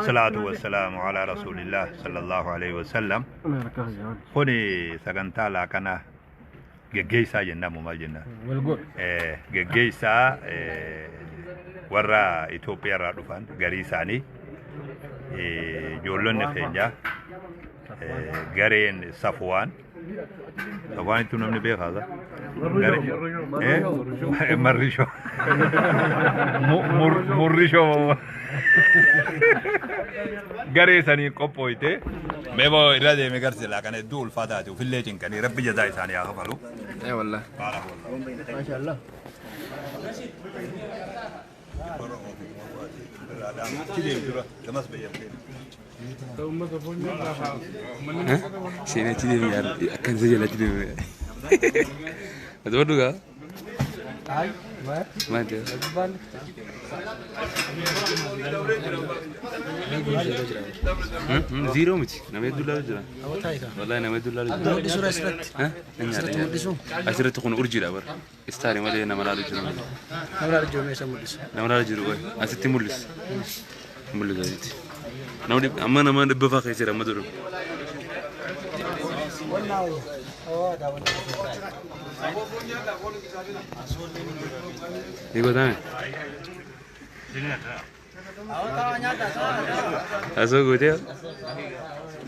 Salaatu wassalaamu alaa rasuulillah sallallahu alaihi wasallam. Kuni sagantaa laaqana geggeessaa jennamu maal jenna? Geggeessaa warra Itoophiyaa irraa dhufan garii isaanii ijoollonni keenya gareen Safuwaan. Safuwaan ittuu namni beekaasa? Marrishoo. Murrishoo. Garee sanii qophooyte. Meeboo irra deeme garsi laaqana hedduu ulfaataati ofillee cinqanii rabbi jazaa isaanii haa kafalu. Eh wallah. Maashaallah. Seenaa achi deeme yaar akkan isa jala achi deeme. Ati baddu gaa? Maal ta'e? Ziiroo miti nama hedduu laalu jira. Wallahi nama hedduu laalu jira. Mul'isuudha asirratti. Asirratti mul'isu? Asirratti kun urjiidha bara. Istaari malee nama laalu jira malee. Nama laalu jiru meeshaa mul'isu. Nama laalu jiru qoy asitti mul'is. Mul'isa asitti. Nama dhibba amma nama dhibba faa keessa jira amma duru. Ni godhame. Asoo gootee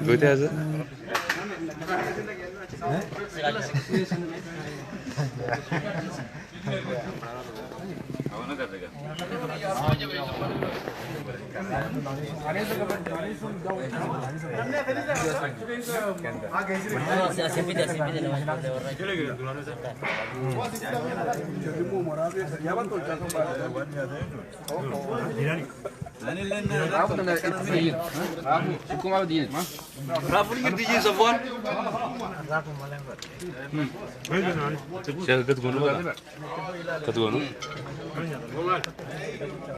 gootee asoo. Sheekh gad goonu bala. Gad goonu.